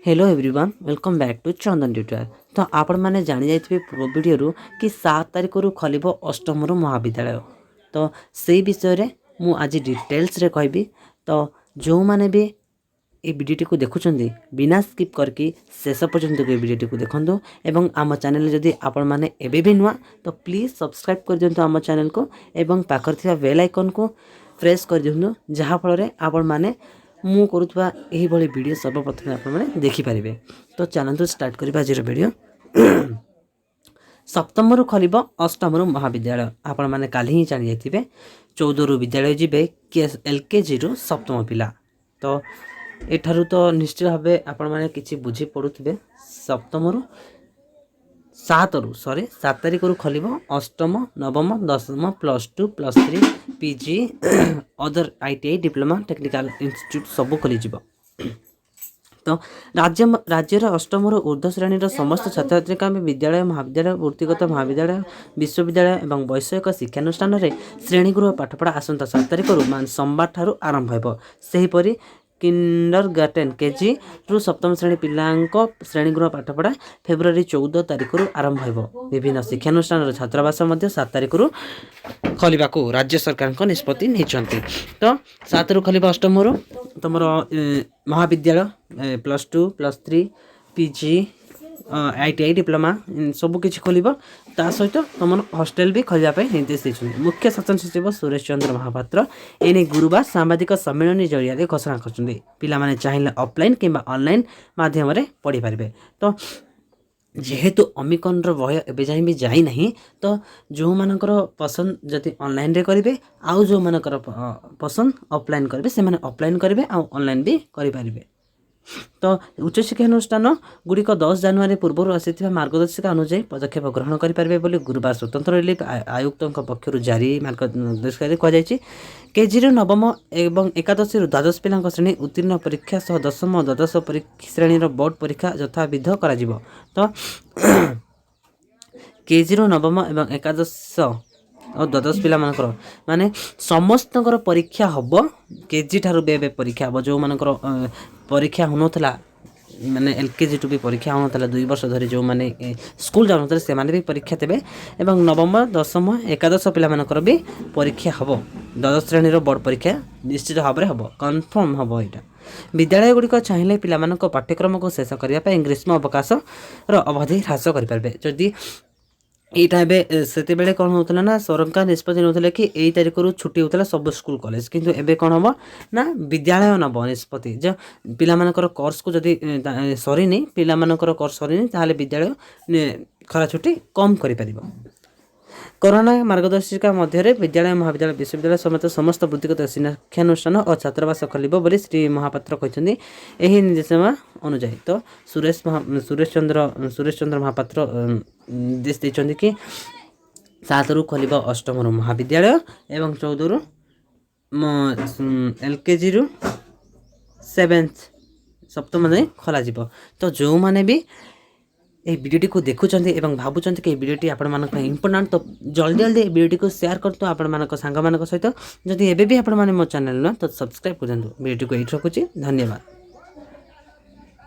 Hello everyone, welcome back to Chandan Tutorial। ତ ଆପଣମାନେ ଜାଣିଯାଇଥିବେ ପୂର୍ବ ଭିଡ଼ିଓରୁ କି 7 ତାରିଖରୁ ଖୋଲିବ ଅଷ୍ଟମରୁ ମହାବିଦ୍ୟାଳୟ। ତ ସେଇ ବିଷୟରେ ମୁଁ ଆଜି ଡିଟେଲ୍ସରେ କହିବି। ତ ଯେଉଁମାନେ ବି ଏଇ ଭିଡ଼ିଓଟିକୁ ଦେଖୁଛନ୍ତି, ବିନା ସ୍କିପ୍ କରିକି ଶେଷ ପର୍ଯ୍ୟନ୍ତ ଏ ଭିଡ଼ିଓଟିକୁ ଦେଖନ୍ତୁ ଏବଂ ଆମ ଚ୍ୟାନେଲରେ ଯଦି ଆପଣମାନେ ଏବେ ବି ନୂଆ, ତ ପ୍ଲିଜ୍ ସବସ୍କ୍ରାଇବ୍ କରିଦିଅନ୍ତୁ ଆମ ଚ୍ୟାନେଲକୁ ଏବଂ ପାଖରେ ଥିବା ବେଲ୍ ଆଇକନ୍କୁ ପ୍ରେସ୍ କରିଦିଅନ୍ତୁ, ଯାହାଫଳରେ ଆପଣମାନେ ମୁଁ କରୁଥିବା ଏହିଭଳି ଭିଡ଼ିଓ ସର୍ବପ୍ରଥମେ ଆପଣମାନେ ଦେଖିପାରିବେ। ତ ଚାଲନ୍ତୁ ଷ୍ଟାର୍ଟ କରିବା ଆଜିର ଭିଡ଼ିଓ। ସପ୍ତମରୁ ଖୋଲିବ ଅଷ୍ଟମରୁ ମହାବିଦ୍ୟାଳୟ। ଆପଣମାନେ କାଲି ହିଁ ଜାଣିଯାଇଥିବେ, 14ରୁ ବିଦ୍ୟାଳୟ ଯିବେ ଏଲ୍ କେ ଜିରୁ ସପ୍ତମ ପିଲା। ତ ଏଠାରୁ ତ ନିଶ୍ଚିତ ଭାବେ ଆପଣମାନେ କିଛି ବୁଝି ପଡ଼ୁଥିବେ। ସପ୍ତମରୁ, 7ରୁ, ସରି, 7 ତାରିଖରୁ ଖୋଲିବ ଅଷ୍ଟମ, ନବମ, ଦଶମ, +2, +3, PG, other ITI, diploma, technical institute ସବୁ ଖୋଲିଯିବ। ତ ରାଜ୍ୟର ଅଷ୍ଟମରୁ ଉର୍ଦ୍ଧ୍ୱ ଶ୍ରେଣୀର ସମସ୍ତ ଛାତ୍ରଛାତ୍ରୀଙ୍କ ପାଇଁ ବିଦ୍ୟାଳୟ, ମହାବିଦ୍ୟାଳୟ, ବୃତ୍ତିଗତ ମହାବିଦ୍ୟାଳୟ, ବିଶ୍ୱବିଦ୍ୟାଳୟ ଏବଂ ବୈଷୟିକ ଶିକ୍ଷାନୁଷ୍ଠାନରେ ଶ୍ରେଣୀଗୃହ ପାଠପଢ଼ା ଆସନ୍ତା 7 ତାରିଖରୁ, ମାନେ ସୋମବାର ଠାରୁ ଆରମ୍ଭ ହେବ। ସେହିପରି କିଣ୍ଡର ଗାର୍ଟେନ୍, କେଜିରୁ ସପ୍ତମ ଶ୍ରେଣୀ ପିଲାଙ୍କ ଶ୍ରେଣୀଗୃହ ପାଠପଢ଼ା ଫେବୃଆରୀ 14 ତାରିଖରୁ ଆରମ୍ଭ ହେବ। ବିଭିନ୍ନ ଶିକ୍ଷାନୁଷ୍ଠାନର ଛାତ୍ରାବାସ ମଧ୍ୟ 7 ତାରିଖରୁ ଖୋଲିବାକୁ ରାଜ୍ୟ ସରକାରଙ୍କ ନିଷ୍ପତ୍ତି ନେଇଛନ୍ତି। ତ 7ରୁ ଖୋଲିବ ଅଷ୍ଟମରୁ ତୁମର ମହାବିଦ୍ୟାଳୟ, +2, +3, PG, ITI, diploma ସବୁ କିଛି ଖୋଲିବ। ତା ସହିତ ତୁମର ହଷ୍ଟେଲ ବି ଖୋଲିବା ପାଇଁ ନିର୍ଦ୍ଦେଶ ଦେଇଛନ୍ତି। ମୁଖ୍ୟ ଶାସନ ସଚିବ ସୁରେଶ ଚନ୍ଦ୍ର ମହାପାତ୍ର ଏନେଇ ଗୁରୁବାର ସାମ୍ବାଦିକ ସମ୍ମିଳନୀ ଜରିଆରେ ଘୋଷଣା କରିଛନ୍ତି। ପିଲାମାନେ ଚାହିଁଲେ ଅଫଲାଇନ୍ କିମ୍ବା ଅନଲାଇନ୍ ମାଧ୍ୟମରେ ପଢ଼ିପାରିବେ। ତ ଯେହେତୁ ଅମିକ୍ରନ୍ର ଭୟ ଏବେ ଯାଏଁ ବି ଯାଇନାହିଁ, ତ ଯେଉଁମାନଙ୍କର ପସନ୍ଦ ଯଦି ଅନଲାଇନ୍ରେ କରିବେ ଆଉ ଯେଉଁମାନଙ୍କର ପସନ୍ଦ ଅଫଲାଇନ୍ କରିବେ, ସେମାନେ ଅଫଲାଇନ୍ କରିବେ ଆଉ ଅନଲାଇନ୍ ବି କରିପାରିବେ। ତ ଉଚ୍ଚଶିକ୍ଷାନୁଷ୍ଠାନ ଗୁଡ଼ିକ 10 ଜାନୁଆରୀ ପୂର୍ବରୁ ଆସିଥିବା ମାର୍ଗଦର୍ଶିକା ଅନୁଯାୟୀ ପଦକ୍ଷେପ ଗ୍ରହଣ କରିପାରିବେ ବୋଲି ଗୁରୁବାର ସ୍ୱତନ୍ତ୍ର ରିଲିଫ୍ ଆୟୁକ୍ତଙ୍କ ପକ୍ଷରୁ ଜାରି ମାର୍ଗଦର୍ଶିକାରେ କୁହାଯାଇଛି। କେଜିରୁ ନବମ ଏବଂ ଏକାଦଶରୁ ଦ୍ୱାଦଶ ପିଲାଙ୍କ ଶ୍ରେଣୀ ଉତ୍ତୀର୍ଣ୍ଣ ପରୀକ୍ଷା ସହ ଦଶମ, ଦ୍ୱାଦଶ ଶ୍ରେଣୀର ବୋର୍ଡ଼ ପରୀକ୍ଷା ଯଥାବିଧ କରାଯିବ। ତ କେଜିରୁ ନବମ ଏବଂ ଏକାଦଶ ଓ ଦ୍ୱାଦଶ ପିଲାମାନଙ୍କର, ମାନେ ସମସ୍ତଙ୍କର ପରୀକ୍ଷା ହେବ। କେଜି ଠାରୁ ବି ଏବେ ପରୀକ୍ଷା ହେବ। ଯେଉଁମାନଙ୍କର ପରୀକ୍ଷା ହେଉନଥିଲା, ମାନେ ଏଲ୍ କେ ଜି ଟୁ ବି ପରୀକ୍ଷା ହେଉନଥିଲା, 2 ବର୍ଷ ଧରି ଯେଉଁମାନେ ସ୍କୁଲ ଯାଉନଥିଲେ, ସେମାନେ ବି ପରୀକ୍ଷା ଦେବେ ଏବଂ ନବମ, ଦଶମ, ଏକାଦଶ ପିଲାମାନଙ୍କର ବି ପରୀକ୍ଷା ହେବ। ଦ୍ୱାଦଶ ଶ୍ରେଣୀର ବୋର୍ଡ଼ ପରୀକ୍ଷା ନିଶ୍ଚିତ ଭାବରେ ହେବ, କନଫର୍ମ ହେବ ଏଇଟା। ବିଦ୍ୟାଳୟଗୁଡ଼ିକ ଚାହିଁଲେ ପିଲାମାନଙ୍କ ପାଠ୍ୟକ୍ରମକୁ ଶେଷ କରିବା ପାଇଁ ଗ୍ରୀଷ୍ମ ଅବକାଶର ଅବଧି ହ୍ରାସ କରିପାରିବେ। ଯଦି ଏଇଟା ଏବେ, ସେତେବେଳେ କ'ଣ ହେଉଥିଲା ନା ସରକାର ନିଷ୍ପତ୍ତି ନେଉଥିଲେ କି ଏଇ ତାରିଖରୁ ଛୁଟି ହେଉଥିଲା ସବୁ ସ୍କୁଲ କଲେଜ। କିନ୍ତୁ ଏବେ କ'ଣ ହେବ ନା ବିଦ୍ୟାଳୟ ନେବ ନିଷ୍ପତ୍ତି ଯେ ପିଲାମାନଙ୍କର କୋର୍ସକୁ ଯଦି ସରିନି, ପିଲାମାନଙ୍କର କୋର୍ସ ସରିନି, ତାହେଲେ ବିଦ୍ୟାଳୟ ଖରା ଛୁଟି କମ୍ କରିପାରିବ। କରୋନା ମାର୍ଗଦର୍ଶିକା ମଧ୍ୟରେ ବିଦ୍ୟାଳୟ, ମହାବିଦ୍ୟାଳୟ, ବିଶ୍ୱବିଦ୍ୟାଳୟ ସମେତ ସମସ୍ତ ବୃତ୍ତିଗତ ଶିକ୍ଷାନୁଷ୍ଠାନ ଓ ଛାତ୍ରାବାସ ଖୋଲିବ ବୋଲି ଶ୍ରୀ ମହାପାତ୍ର କହିଛନ୍ତି। ଏହି ନିର୍ଦ୍ଦେଶନାମା ଅନୁଯାୟୀ ତ ସୁରେଶ ଚନ୍ଦ୍ର ମହାପାତ୍ର ନିର୍ଦ୍ଦେଶ ଦେଇଛନ୍ତି କି 7ରୁ ଖୋଲିବ ଅଷ୍ଟମରୁ ମହାବିଦ୍ୟାଳୟ ଏବଂ 14ରୁ ଏଲ୍ କେ ଜିରୁ ସେଭେନ୍ଥ, ସପ୍ତମ ଯାଏଁ ଖୋଲାଯିବ। ତ ଯେଉଁମାନେ ବି ଏହି ଭିଡ଼ିଓଟିକୁ ଦେଖୁଛନ୍ତି ଏବଂ ଭାବୁଛନ୍ତି କି ଏହି ଭିଡ଼ିଓଟି ଆପଣମାନଙ୍କ ପାଇଁ ଇମ୍ପୋର୍ଟାଣ୍ଟ, ତ ଜଲ୍ଦି ଜଲ୍ଦି ଏହି ଭିଡ଼ିଓଟିକୁ ସେୟାର କରନ୍ତୁ ଆପଣମାନଙ୍କ ସାଙ୍ଗମାନଙ୍କ ସହିତ। ଯଦି ଏବେ ବି ଆପଣମାନେ ମୋ ଚ୍ୟାନେଲ୍ ନୁହଁ, ତ ସବସ୍କ୍ରାଇବ୍ କରିଦିଅନ୍ତୁ। ଭିଡ଼ିଓଟିକୁ ଏଇଠି ରଖୁଛି। ଧନ୍ୟବାଦ।